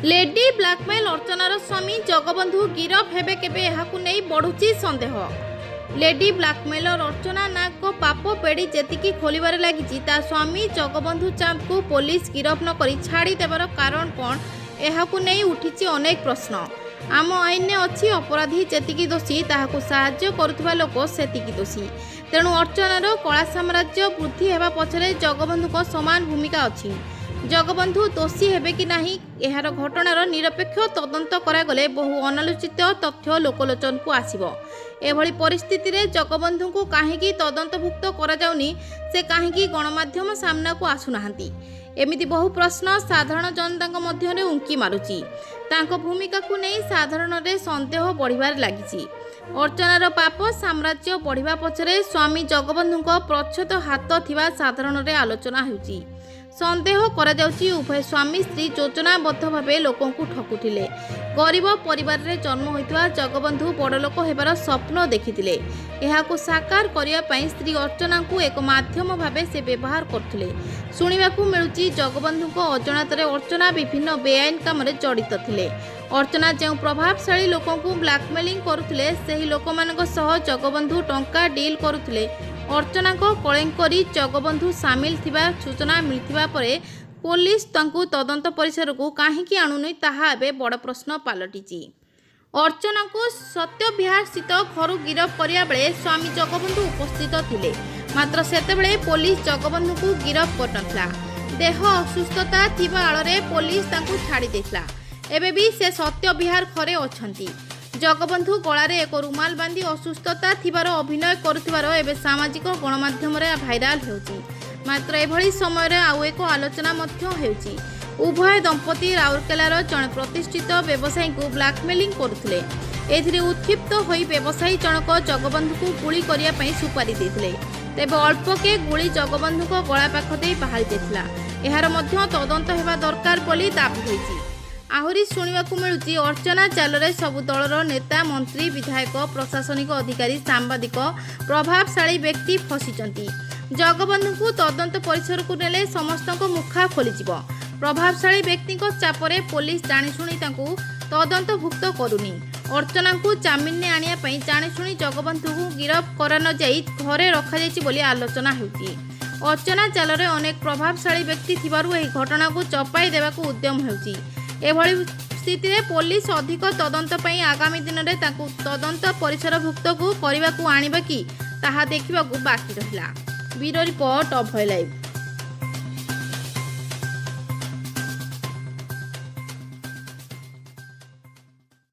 Lady blackmail ଅର୍ଚ୍ଚନାର ସ୍ୱାମୀ ଜଗବନ୍ଧୁ ଗିରଫ ହେବେ କେବେ, ଏହାକୁ ନେଇ ବଢୁଛି ସନ୍ଦେହ। ଲେଡି ବ୍ଲାକମେଲର ଅର୍ଚ୍ଚନା ନାଗଙ୍କ ପାପ ପେଡ଼ି ଯେତିକି ଖୋଲିବାରେ ଲାଗିଛି, ତା ସ୍ୱାମୀ ଜଗବନ୍ଧୁ ଚାନ୍ଦକୁ ପୋଲିସ ଗିରଫ ନକରି ଛାଡ଼ି ଦେବାର କାରଣ କ'ଣ, ଏହାକୁ ନେଇ ଉଠିଛି ଅନେକ ପ୍ରଶ୍ନ। ଆମ ଆଇନରେ ଅଛି, ଅପରାଧୀ ଯେତିକି ଦୋଷୀ, ତାହାକୁ ସାହାଯ୍ୟ କରୁଥିବା ଲୋକ ସେତିକି ଦୋଷୀ। ତେଣୁ ଅର୍ଚ୍ଚନାର କଳା ସାମ୍ରାଜ୍ୟ ବୃଦ୍ଧି ହେବା ପଛରେ ଜଗବନ୍ଧୁଙ୍କ ସମାନ ଭୂମିକା ଅଛି। ଜଗବନ୍ଧୁ ଦୋଷୀ ହେବେ କି ନାହିଁ, ଏହାର ଘଟଣାର ନିରପେକ୍ଷ ତଦନ୍ତ କରାଗଲେ ବହୁ ଅନାଲୋଚିତ ତଥ୍ୟ ଲୋକଲୋଚନକୁ ଆସିବ। ଏଭଳି ପରିସ୍ଥିତିରେ ଜଗବନ୍ଧୁଙ୍କୁ କାହିଁକି ତଦନ୍ତଭୁକ୍ତ କରାଯାଉନି, ସେ କାହିଁକି ଗଣମାଧ୍ୟମ ସାମ୍ନାକୁ ଆସୁନାହାନ୍ତି, ଏମିତି ବହୁ ପ୍ରଶ୍ନ ସାଧାରଣ ଜନତାଙ୍କ ମଧ୍ୟରେ ଉଙ୍କି ମାରୁଛି। ତାଙ୍କ ଭୂମିକାକୁ ନେଇ ସାଧାରଣରେ ସନ୍ଦେହ ବଢ଼ିବାରେ ଲାଗିଛି। ଅର୍ଚ୍ଚନାର ପାପ ସାମ୍ରାଜ୍ୟ ବଢ଼ିବା ପଛରେ ସ୍ୱାମୀ ଜଗବନ୍ଧୁଙ୍କ ପ୍ରଚ୍ଛଦ ହାତ ଥିବା ସାଧାରଣରେ ଆଲୋଚନା ହେଉଛି। ସନ୍ଦେହ କରାଯାଉଛି, ଉଭୟ ସ୍ୱାମୀ ସ୍ତ୍ରୀ ଯୋଜନାବଦ୍ଧ ଭାବେ ଲୋକଙ୍କୁ ଠକୁଥିଲେ। ଗରିବ ପରିବାରରେ ଜନ୍ମ ହୋଇଥିବା ଜଗବନ୍ଧୁ ବଡ଼ଲୋକ ହେବାର ସ୍ୱପ୍ନ ଦେଖିଥିଲେ। ଏହାକୁ ସାକାର କରିବା ପାଇଁ ସ୍ତ୍ରୀ ଅର୍ଚ୍ଚନାଙ୍କୁ ଏକ ମାଧ୍ୟମ ଭାବେ ସେ ବ୍ୟବହାର କରୁଥିଲେ। ଶୁଣିବାକୁ ମିଳୁଛି, ଜଗବନ୍ଧୁଙ୍କ ଅଜାଣତରେ ଅର୍ଚ୍ଚନା ବିଭିନ୍ନ ବେଆଇନ କାମରେ ଜଡ଼ିତ ଥିଲେ। ଅର୍ଚ୍ଚନା ଯେଉଁ ପ୍ରଭାବଶାଳୀ ଲୋକଙ୍କୁ ବ୍ଲାକମେଲିଂ କରୁଥିଲେ, ସେହି ଲୋକମାନଙ୍କ ସହ ଜଗବନ୍ଧୁ ଟଙ୍କା ଡିଲ୍ କରୁଥିଲେ। ଅର୍ଚ୍ଚନାଙ୍କ କଳେଙ୍କରୀ ଜଗବନ୍ଧୁ ସାମିଲ ଥିବା ସୂଚନା ମିଳିଥିବା ପରେ ପୋଲିସ ତାଙ୍କୁ ତଦନ୍ତ ପରିସରକୁ କାହିଁକି ଆଣୁନି, ତାହା ଏବେ ବଡ଼ ପ୍ରଶ୍ନ ପାଲଟିଛି। ଅର୍ଚ୍ଚନାଙ୍କୁ ସତ୍ୟବିହାରସ୍ଥିତ ଘରୁ ଗିରଫ କରିବା ବେଳେ ସ୍ୱାମୀ ଜଗବନ୍ଧୁ ଉପସ୍ଥିତ ଥିଲେ। ମାତ୍ର ସେତେବେଳେ ପୋଲିସ ଜଗବନ୍ଧୁଙ୍କୁ ଗିରଫ କରିନଥିଲା। ଦେହ ଅସୁସ୍ଥତା ଥିବା ଆଳରେ ପୋଲିସ ତାଙ୍କୁ ଛାଡ଼ି ଦେଇଥିଲା। ଏବେ ବି ସେ ସତ୍ୟବିହାର ଘରେ ଅଛନ୍ତି। ଜଗବନ୍ଧୁ ଗଳାରେ ଏକ ରୁମାଲ ବାନ୍ଧି ଅସୁସ୍ଥତା ଥିବାର ଅଭିନୟ କରୁଥିବାର ଏବେ ସାମାଜିକ ଗଣମାଧ୍ୟମରେ ଭାଇରାଲ ହେଉଛି। ମାତ୍ର ଏଭଳି ସମୟରେ ଆଉ ଏକ ଆଲୋଚନା ମଧ୍ୟ ହେଉଛି। ଉଭୟ ଦମ୍ପତି ରାଉରକେଲାର ଜଣେ ପ୍ରତିଷ୍ଠିତ ବ୍ୟବସାୟୀଙ୍କୁ ବ୍ଲାକମେଲିଂ କରୁଥିଲେ। ଏଥିରେ ଉତ୍କ୍ଷିପ୍ତ ହୋଇ ବ୍ୟବସାୟୀ ଜଣକ ଜଗବନ୍ଧୁଙ୍କୁ ଗୁଳି କରିବା ପାଇଁ ସୁପାରି ଦେଇଥିଲେ। ତେବେ ଅଳ୍ପକେ ଗୁଳି ଜଗବନ୍ଧୁଙ୍କ ଗଳା ପାଖ ଦେଇ ବାହାରି ଯାଇଥିଲା। ଏହାର ମଧ୍ୟ ତଦନ୍ତ ହେବା ଦରକାର ବୋଲି ଦାବି ହୋଇଛି। ଆହୁରି ଶୁଣିବାକୁ ମିଳୁଛି, ଅର୍ଚ୍ଚନା ଜାଲରେ ସବୁ ଦଳର ନେତା, ମନ୍ତ୍ରୀ, ବିଧାୟକ, ପ୍ରଶାସନିକ ଅଧିକାରୀ, ସାମ୍ବାଦିକ, ପ୍ରଭାବଶାଳୀ ବ୍ୟକ୍ତି ଫସିଛନ୍ତି। ଜଗବନ୍ଧୁଙ୍କୁ ତଦନ୍ତ ପରିସରକୁ ନେଲେ ସମସ୍ତଙ୍କ ମୁଖା ଖୋଲିଯିବ। ପ୍ରଭାବଶାଳୀ ବ୍ୟକ୍ତିଙ୍କ ଚାପରେ ପୋଲିସ ଜାଣିଶୁଣି ତାଙ୍କୁ ତଦନ୍ତଭୁକ୍ତ କରୁନି। ଅର୍ଚ୍ଚନାଙ୍କୁ ଜାମିନରେ ଆଣିବା ପାଇଁ ଜାଣିଶୁଣି ଜଗବନ୍ଧୁଙ୍କୁ ଗିରଫ କରାନଯାଇ ଘରେ ରଖାଯାଇଛି ବୋଲି ଆଲୋଚନା ହେଉଛି। ଅର୍ଚ୍ଚନା ଜାଲରେ ଅନେକ ପ୍ରଭାବଶାଳୀ ବ୍ୟକ୍ତି ଥିବାରୁ ଏହି ଘଟଣାକୁ ଚପାଇ ଦେବାକୁ ଉଦ୍ୟମ ହେଉଛି। ଏଭଳି ସ୍ଥିତିରେ ପୋଲିସ ଅଧିକ ତଦନ୍ତ ପାଇଁ ଆଗାମୀ ଦିନରେ ତାଙ୍କୁ ତଦନ୍ତ ପରିସରଭୁକ୍ତକୁ କରିବାକୁ ଆଣିବ କି, ତାହା ଦେଖିବାକୁ ବାକି ରହିଲା। Bureau report, Abhay live.